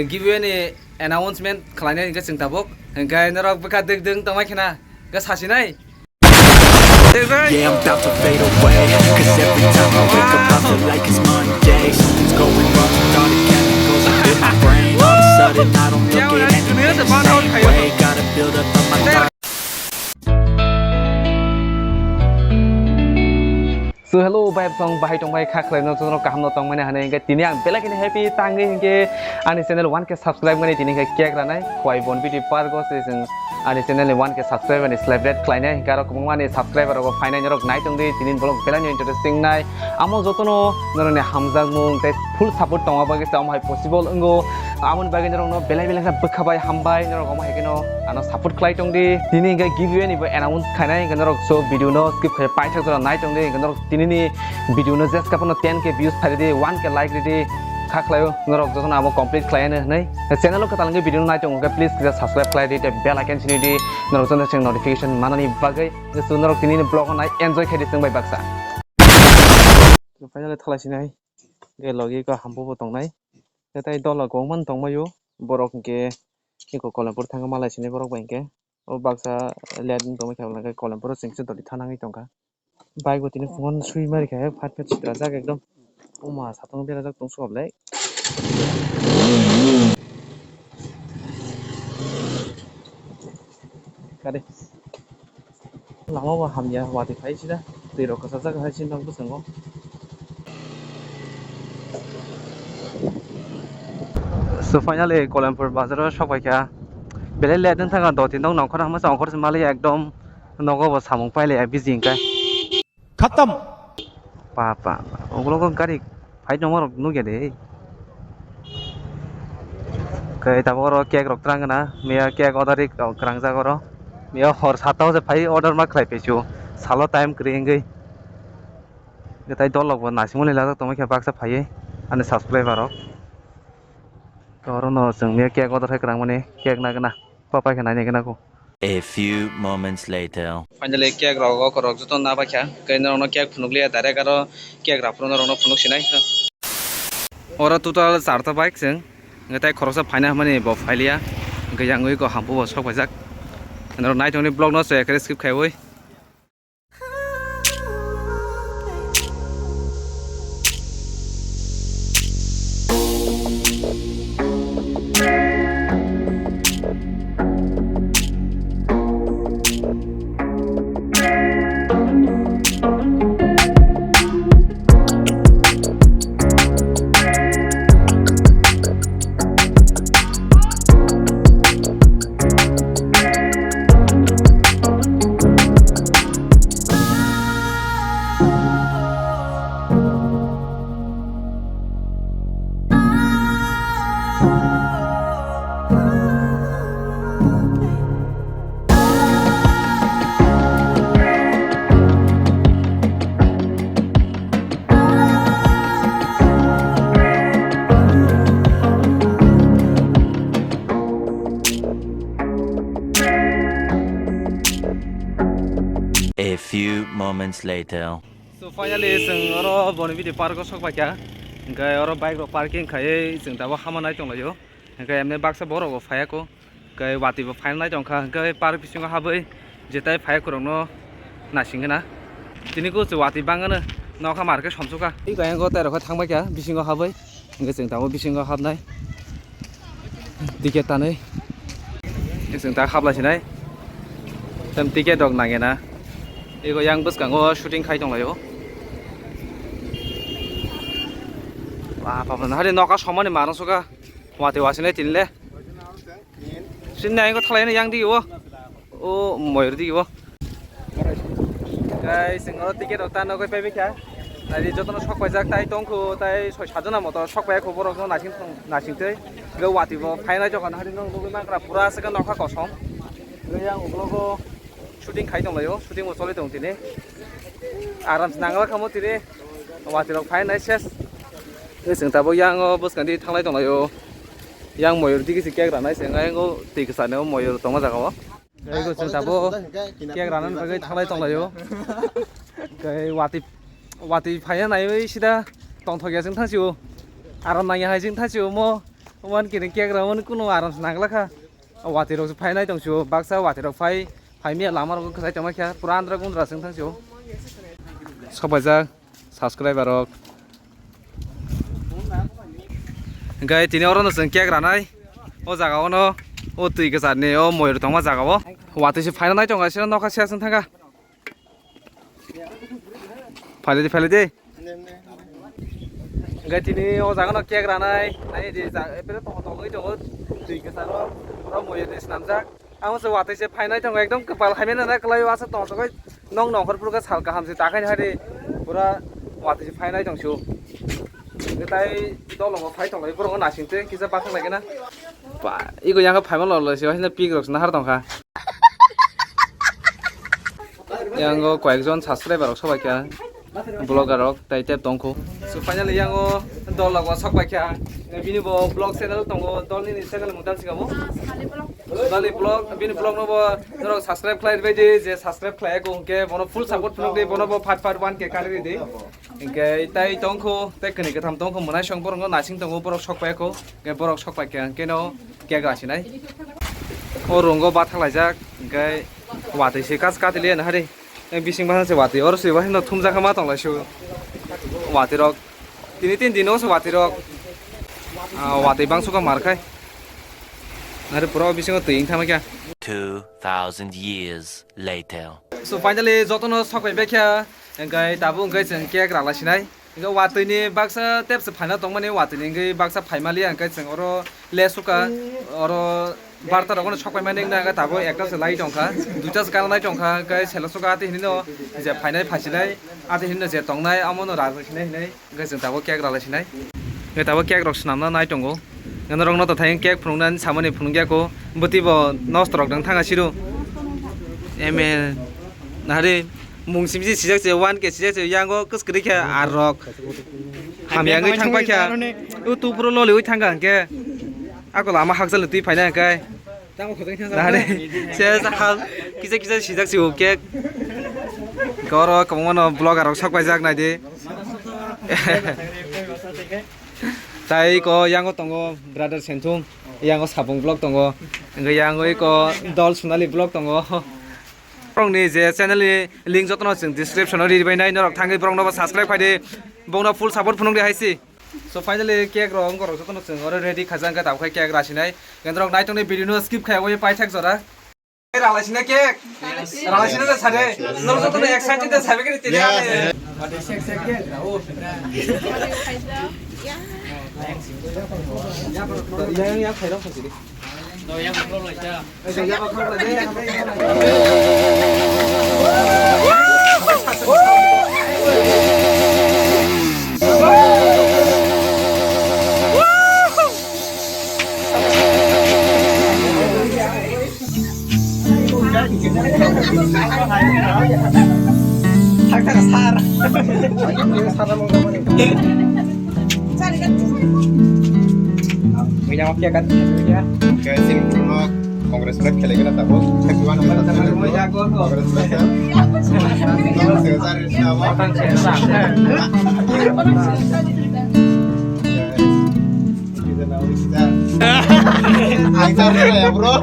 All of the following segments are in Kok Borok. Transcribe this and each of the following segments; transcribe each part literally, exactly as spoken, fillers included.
Giveaway ni announcement khlainai hwnkhe chwng tabuk. Hwnkhe norok bwkha dwk dwk tongmai khena. Hwnkhe sasinai. Yeah, I'm about to fade away. Cause every time I wake up, I feel like it's Monday. Something's going wrong with all the chemicals up in my brain. All of a sudden, I don't look at anything the same way. Gotta build up on my thoughts. So hello, bai song bahai tong bai kha khlai no jotono kaham no tong mani hanai hwnkhe tini ang belai khe happy tangwi hwnkhe ani channel one K subscribe mani tini hwnkhe cake ranai khwai bon video park o se chwng ani channel ni one K subscriber ni celebrate khlainai hwnkhe aro kwbangma ani subscriber rok phainai norok nai tong di tini vlog belai no interesting nai amo jotono norok ni hamjakmung tei full support tongma bagwi se omo hai possible wngo. Aboni bagwi norokno belai belai khe bwkha bai hambai, norok omo hai kheno ano support khlai tong di. Tini hwnkhe giveaway ni bo announce khainai, hwnkhe norok so video no skip khai paithak jora nai tong di, hwnkhe norok tini ni video no jeska phano ten K views phai di, one K like ridi, kha khlaio norok jotono amo complete khlai ano hwnwi. Channel o kwtal hwnkhe video no nai tongo hwnkhe please kisa subscribe khlai di tei bell icon sini di, norok jotono chwng notification manani bagwi. So norok tini ni vlog no nai enjoy khai di chwng bai baksa. Finally thalai sinai. Hwnkhe logi eko hampu bo tongnai. Tei tai dola kwbangma tongmai o. Borok hwnkhe eko Kolempur thangma malai sinai borok bai hwnkhe. O baksa let wng tongmai khe Kolempur o chwngsa doli thanangwi tongkha. Bike bo tini phungo swi mari kha phat phat sitra jak ekdom. O ma satung berajak tong suka belai. Kare. Lama bo hamya, watwi phai sida. Twi rok kwchajak hai sini nok bwskango. So finally Kolempur bazar o sok pai kha. Belai let wng thang do tin nok nongkhor hama sa ongkhor se mali ekdom nogo bo samung paile ya busy hwnkhe. Khatam. Pa, pa, pa. Ulo ko gari phai tongma rok nugya de. Kai tabuk oro cake rok twrang gana. Miya cake order ri kwrang jak oro. Miya hor sata o se phai order ma khlai pesu. Salo time kwrwi wngwi. Tei dolok bo naisingmani lajak tongma khe baksa phaiwi ani subscriber rok. Oro no chwng miya cake order hai kwrang mani cake na gana. Papai khe nainai gana ko. A few moments later. Finally cake rok o korok joto na bakha. Kei norok no cake phunuk liya direct aro cake rap phuru norok no phunuk sinai. Oro total charta bike chwng. Nge tai khoroksa phaina hwnmani bo phailiya. Hwnkhe yang ui ko hampu bo sok paijak. Norok nai tongni vlog no chaya khe skip khaiwi. A few moments later. So finally chwng oro Bonibidi park o sok paikha. Hwnkhe oro bike rok parking khaiwi chwng tabuk hama nai tonglaio. Hwnkhe emne baksa borok bo phaiya kho. Hwnkhe watwi bo phaina nai tongkha. Hwnkhe park bisingo habwi jetai phaiya khorokno naising gana. Tini kho chwng watwi bangano nokha mar khe somsukha. Tei khe ayang kho tei rokhe thangbai kha bisingo habwi. Hwnkhe chwng tabuk bisingo habnai. Ticket tanwi. Chwng ta habla sinai. Tem ticket rok nangya na. Ego yang bwskango shooting khai tonglaio. Ba, ba, ba, hari noka somani marang suka. Wati wasinai tinle. Sini aing ko thalai yang di o. O moyor di o. Guys, chwng oro ticket rok ta nogwi paibai kha. Nai di jotono sok paijak tai tongkhu tai soi sajona moto sok pai kho borok no naising tong naising tei. Hwnkhe watwi bo phainai jokha nahari no nugwi mankha pura aswk nokha kosom. Hwnkhe yang uklogo shooting khai tonglaio, shooting bo choli tong tini. Aram se nangla khamo tini. Watwi rok phainai ses. Hwnkhe chwng tabuk yang o bwskang di thanglai tonglaio. Yang moyor di kisi kek ranai se ngai ngo twi kwchani o moyor tongma jaga o. Tei go chwng tabuk cake rana bagwi thanglai tonglaio. Tei watwi, watwi phaiya naiwi sida tongthokya chwng thangsio. Aram nangya hai chwng thangsio mo. One K ni cake rok mani kunu aram se nangla kha. Watwi rok se phai nai tong sio, baksa watwi rok phai, phai miya lama rok kwchai tongma kha, pura andra gundra se wng thang sio. Sopaijak subscriber rok. Hingke tini oro no chwng cake ranai. O jaga o no, o twi kwchar ni, o moyar tongma jaga o. Watwi se phai nai tong sio, nokha se aswng thang kha. Phailadi, phailadi. Hingke tini o jaga no cake ranai, nai di ja, epere tong tong oi tongo, twi kwcharo, oro moyar ni swnamjak. Ang se watwi se phainai tongo, ekdom kwpal hamya nana kwlai o, aswk tong tong oi, nong nongkhor phuru khe sal kaham se takhai hari, pura watwi se phainai tong sio. Hingke tai dolongo phai tong lai, borok naising twi kisa bathang lai khe na. Ba, ego yang khe phaima lolo se, haino pik rok se nahar tong kha. Yang o koyekjon subscriber rok sobai kha, vlogger rok tai tep tong kho. So finally yang o dol rok sok bai kha, bini bo vlog channel tongo, dol ni channel mung tam sikamo. Dol ni vlog, bini vlog no bo norok subscribe khlai bai di, je subscribe khlai ko hwnkhe bono full support phunuk di, bono bo part part one K kari di. Hingke tai tongkho, tai kwnwi kwtham tongkho, mwnai song borok no naising tongo, borok sok pai kho, hingke borok sok pai khe, hingke no cake rasinai. O room o bathang laijak, hingke watwi se kas katili ani hari. Bising bathang se watwi, oro se bathang no thumjak ma tong lai sio. Watwi rok, tini tin din o se watwi rok. Ah, watwi bangsuka mar khai. Ari pura bisingo twi wng thangma khe. Two thousand years later. So finally jotono sok pai bai khe, hingke tabuk hingke chwng cake rala sinai. Hingke watwi ni baksa tep se phaina tongmani, watwi ni hingke baksa phaimaliya, hingke chwng oro lesuka, oro barta rok no sok paimani wngna, hingke tabuk ekta se lai tongkha, duita se kana lai tongkha, hingke selo suka ati hinino je phainai phasinai, ati hinino je tongnai, amo no rala sinai hinai. Hingke chwng tabuk cake rala sinai. Hingke tabuk cake rok swnamna nai tongo. Hingke norok no ta thang cake phunuknani samani phunukya kho. Bwtwi bo nosto rok dang thanga siru. Amen. Nahari mung simi sijak se one K sijak se yango kwskwrwi khe ar rok. Hamya wngwi thang pai kha. U tu puro loli ui thang kha hingke. Ako lama hakjal twi phaina hingke. Nahari, se sahal kisa kisa sijak si o cake. Goro kwbangma no vlogger rok sok paijak nai di. Tai ko yango tongo brother Senthung, yango Sabung vlog tongo, hingke yango iko Dol Sonali vlog tongo. Borokni je channel ni link jotono chwng description o ri bai nai, norok thangwi borokno bo subscribe khai di, borokno full support phunuk di hai si. So finally cake rok wngkha rok jotono chwng oro ready khaijak, hwnkhe tabuk khe cake rasinai. Hwnkhe norok naitokni video no skip khaiyawi paithak jora. Ralai sinai cake. Ralai sinai da sare. Norok jotono excited da sabe kene tini. Yes. Ane. Yang yang khairok khasidi. Guys, ini dulu Congress rep khelai kena tabuk. Happy one, Congress rep ya. Congress rep ya. Guys, ini kita tahu kita. Aisar ya, bro.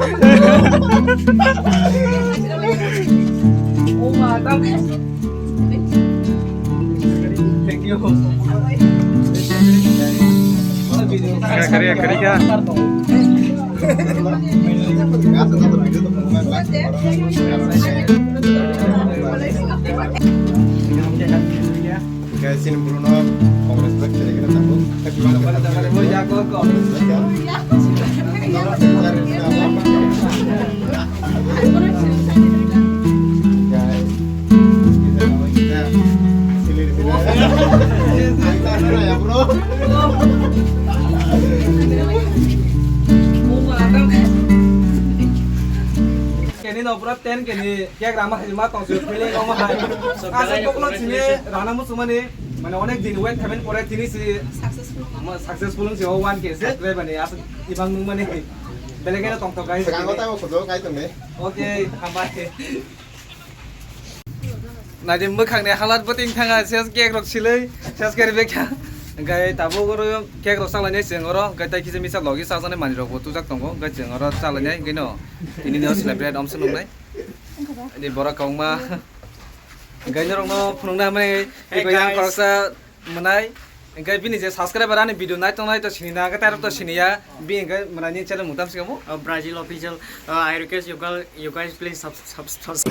Thank you. Kari, kari, kari, ya. Guys, ini Bruno, Congress back, jadi kita tahu. Tapi mana kita tahu? Congress back, ya. Guys, kita tahu kita. Sini, sini. Kita ya, bro. Keni no pura ten keni cake rama hai ma tong su feeling rama hai. Asal koklo sini rana musumani mane onek din wait khamen pore tini si successful. Successful si o one K subscribe ani asal ibang nung mani. Belai kena tong tong guys. Sekarang kau tahu kudo kai tuh nih. Okay, hambai. Naidi mwkhangni halat bwtwing thanga ses cake rok silwi ses kari bekha. Hingke tabuk oro cake rok chalainai chwng oro, hingke tei kisa misa logi chajaknai manwi rok bo tubujak tongo, hingke chwng oro chalainai, hingke no tini no celebrate omsa nuknai. Ani borok kongma, hingke norok no phunukna hamani, Hey, iko yang guys. Khoroksa mwnai, hingke bini je subscriber ani video nai tongnai to sini na, hingke tairok to sini ya, bi hingke mwnai ni channel mung tam sikamo. Uh, Brazil official, uh, I request you guys, you guys please subscribe.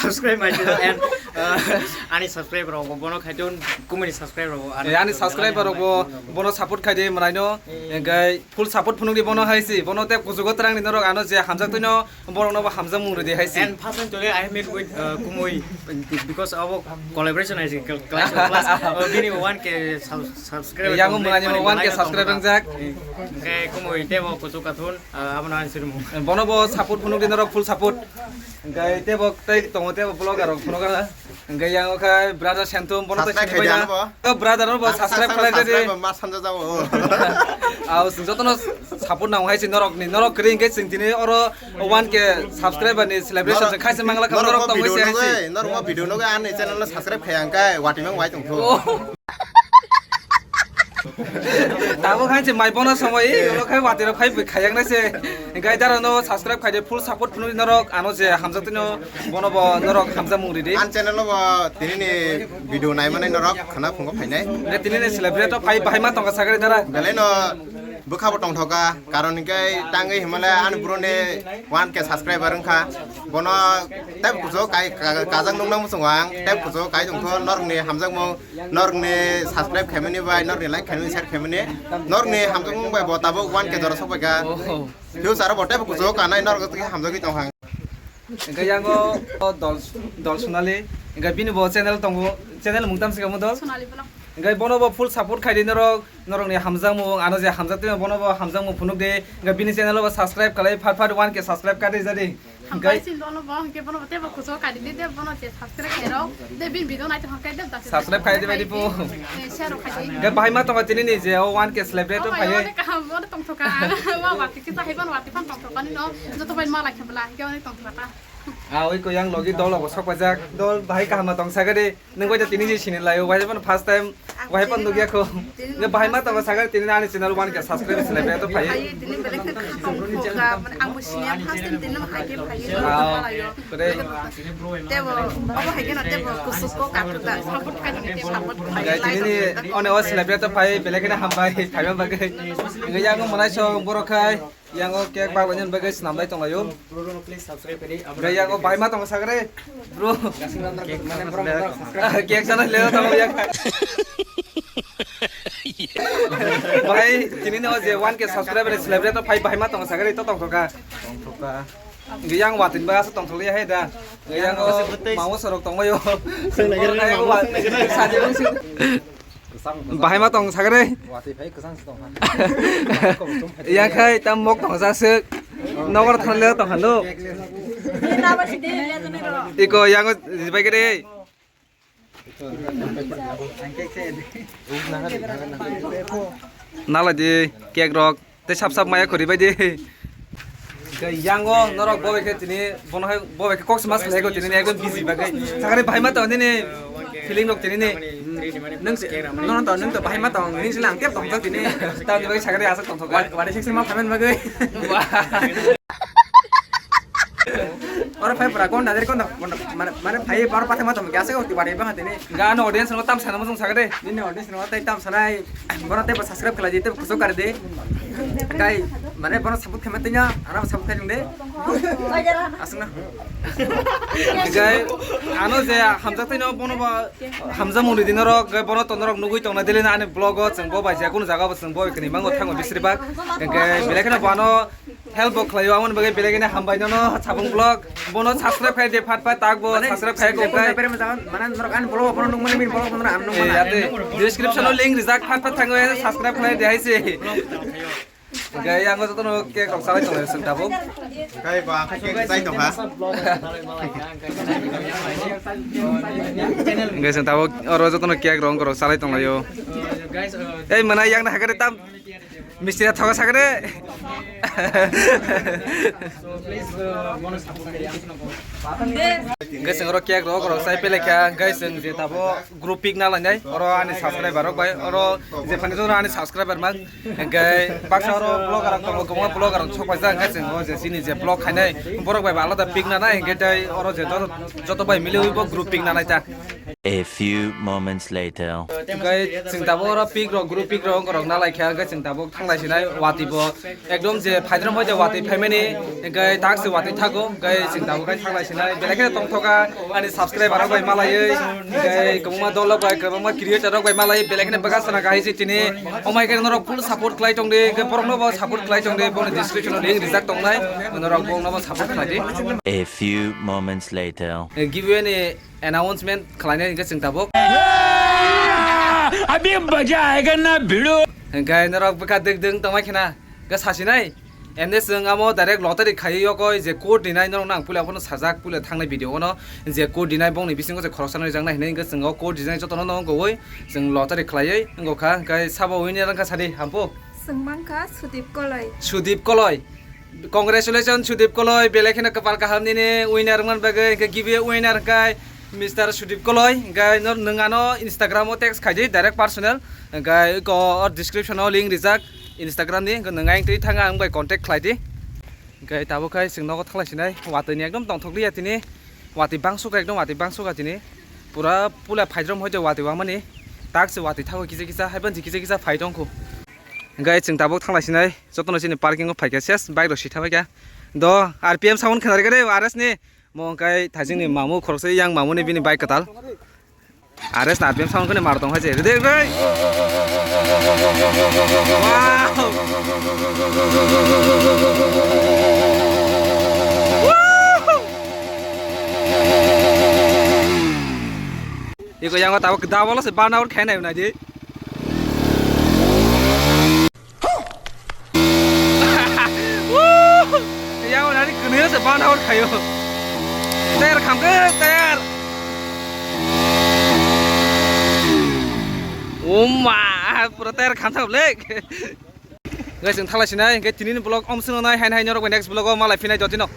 Subscribe my channel and, uh, ani subscribe rok bono khaitun kumuni subscribe rok ani subscriber rok bo bono support khaidi mwnai no, hingke full support phunukdi bono hai si, bono tei kuchugo twrangni norok ano je hamjak twino borok no bo hamjak mung ridi hai si. And first time today I meet with, uh, Kumui because of collaboration I think class class, uh, bini one K sub- subscriber. Yang mwnai ni one K subscriber wngjak. Hingke Kumui tei bo kuchuk kathun. Ah, abono ang sirmo. Bono bo support phunukdi norok full support. Hingke tebo tei tongo tebo vlogger rok phunukha. Hingke yang kha brother Sentum bono tei sini baina. To brother no bo subscribe khlai di. Ma sanja jao. Aw sing jotono support nang hai si norok ni norok kri hingke sing tini oro one K subscriber ni celebration se khaise mangla kha norok tong se hai si. Norok video no ani channel no subscribe khaya hingke wati mang wai tong tho. Tabuk hai se mai bono somoi, ulo khai watwi rok phai bui khayak nai se. Gai daro no subscribe khai de, full support phunuk norok, ano je hamjak tino bono bo norok hamjak mung ridi. An channel o bo tini ni video nai manai norok khana phungo phainai. Gai tini ni celebrate o phai bahai ma tongka sagari dara. Belai no bwkha bo tongthoka, karon hingke tangwi himale ani bro ni one K subscriber wngkha. Bono tei kuchuk kai ka- kajak nukna muchungo ang, tei kuchuk kai tongkho norok ni hamjakmung. Norokni subscribe khaimani bai, norokni like khaimani, share khaimani, norokni hamjakmung bai bo tabuk one K jora sokbaikha. Oh. Future o bo teibo kuchuk kanai norok hamjagwi tongkha. Hingke yango o dol, dol Sonali, hingke bini bo channel tongo, channel mung tam se kamo dol? Sonali Vlog. Hingke bono bo full support khaidi norok, norokni hamjakmung, ano je hamjak twi bono bo hamjakmung phunuk di, hingke bini channel o bo subscribe khlai, phat phat one K subscribe kari jadi. Hambai sin dono bo, hingke bono tebo kuchuk kari di, de bono je subscribe khairok, de bin video nai tongkha khe de subscribe khaidi bai di po. Eh, share rok khaidi. Hingke bahai ma tongo tini ni je o one K celebrate o phai. Kaham bono tongthoka. Wa wa kisa hai bono wa tipan tongthoka ni no. Joto bai ma lai khambla, hingke oni tongthoka ta. Ah, oi ko yang logi dol obo sok pajak. Dol bahai kaham ma tong sagadi. Nung bai tini je sini lai, bai phano first time, bai phano nugya ko. Nge bahai ma tamo sagar tini ani channel one K subscribe selai bai to phai. Ayo, tini belai khe khakang kho ga, mane ang bo sini first time tini hai khe phai. Ah, kore. Tebo, abo hai khe na tebo kusuk ko ka khuda, support khai ni support khai. Guys, tini ni one o selai bai to phai, belai khe na hambai, phai ba bagai. Nge yang mo nai so borok khai. Yang o cake bagwi nini bagwi swnam lai tong laio. Bro, no, please subscribe khaidi. Gai yang o bahai ma tong sagre. Bro. Cake mane bro, bro, subscribe. Cake sana le tong ya. Bahai tini no je one K subscriber celebrate to phai bahai ma tong sagre to tong thoka. Tong thoka. Gai yang watin ba asa tong tholi hai da. Gai yang o mawo sorok tong mayo. Sing lagi, mawo sing lagi. Saje bang sing. Bahai ma tong sagre. Watwi phai kwchang se tong kha. Ya khai tam mok tong sa se. Nogor than le tong kha no. Iko yang jibai gede. Nala di cake rok. Tei sap sap maya khori bai di. Khe yang o norok bo bai khe tini bono hai bo bai khe kok sma slai ko tini ekdom busy bagwi. Sakari bahai ma tong nini feeling rok tini ni. Nung se nono to nung to bahai ma tong nini sila ang tep tong tini. Ta ni bagwi sakari asa tong thok. Wari section ma phamen bagwi. Oro phai pura kon dader kon mane mane phai bar pathe ma tong kya se ko ti wari ba tini. Ga no audience no tam sana mo sung sakari. Nini audience no tai tam sanai. Bono teibo subscribe khlai di, teibo kuchuk kari di. Kai, mane bono support khaima tanya, ano support khai de. Aswkna. Kai, ano je hamjak twi no bono ba hamjak mung di norok, kai bono to norok nugwi tong na daily na ani vlog o chwng bo bai je kunu jaga bo chwng bo kini mango thango bisri bak. Kai belai kheno bono Help bo khlaio, amoni bagwi belai khe hambai nono Sabung Vlog. Bono subscribe khai de phat phat tak bo subscribe khai ko khai. Mane norok ani vlog bono nung mani min vlog bono am nung mani. Ate description o link rijak phat phat thango subscribe khai de hai se. Gai yang jotono cake rok salai tongo sing tabuk. Kai ba khe cake sai tong ha. Gai sing tabuk oro jotono cake rok salai tong laio. Ei mana yang na hagare tam. Mistira thoga sakre. Guys, oro cake rok rok sai pele kha, guys, je tabo group pic na lainai, oro ani subscriber rok bai, oro je phani jora ani subscriber mang, hingke baksa oro vlogger rok tongo, kwbangma vlogger rok sok paijak, hingke chwng o je chini je vlog khainai, borok bai alada pic nanai, hingke tei oro je joto, joto bai mili ui bo group pic nanai ta. A few moments later. Hingke chwng tabuk oro pic rok, group pic rok, wngkha rok na lai kha, hingke chwng tabuk thang lai sinai, watwi bo ekdom je phaidrom hoi je watwi phaimani, hingke tak se watwi thago, hingke chwng tabuk khai thang lai sinai, belai kheno tongthoka ani subscriber rok bai malaiwi, hingke kwbangma dol rok bai, kwbangma creator rok bai malaiwi, belai kheno bwkha sana kahai se tini, omai khe norok full support khlai tong di, hingke borok no bo support khlai tong di, boni description o link rijak tongnai, norok bo no bo support khlai di. A few moments later. Giveaway ni announcement khlainai hingke chwng tabuk. अभी मजा आएगा ना भिड़ो। Hingke norok bwkha dwk dwng tongmai khena, hingke sasinai. Emne chwng amo direct lottery khaiwi yokoi je code rinai norok nang puila phano sajak puila thangnai video ono je code rinai bongni bisingo je khoroksa no rijaknai hinwi hingke chwng o code rinai jotono no wngkha oi chwng lottery khlaiwi wngkha hingke sabo winner wngkha sadi hampu. Chwng mankha Sudip Koloi. Sudip Koloi. Congratulations, Sudip Koloi, belai kheno kwpal kaham nini winner wngmani bagwi, hingke giveaway winner hingke Mister Sudip Koloi, hingke no, nwng ano Instagram o text khaidi direct personal, hingke eko o description o link rijak Instagram ni, hingke nwng ayang twi thanga ang bai contact khlaidi. Hingke tabuk khai chwng nogo thanglai sinai, watwi ni ekdom tongthok liya tini, watwi bangsuka ekdom watwi bangsuka tini, pura pula phaidrom hoite watwi wngmani, tak se watwi thago kisa kisa, haiban se kisa kisa phai tongkhu. Hingke chwng tabuk thanglai sinai, jotono chini parking o phaikha ses, bike rok sitha baikha. Do, R P M sound khna rikha de, R S ni. Mo hingke thaising ni mamu khoroksa yang mamu ni bini bike kwtal. R S ni R P M sound khani mar tong hai se. Rede, rede. Wow! Iko yang tabuk double se burn out khainai nai di. Yang nani kunu se burn out khayo. Ter khamke ter. Oma, pura ter khamsa blek. Guys, ang thalai sinai, hingke tini ni vlog om sino nai, hain hain norok bai next vlog o malai phinai jotino.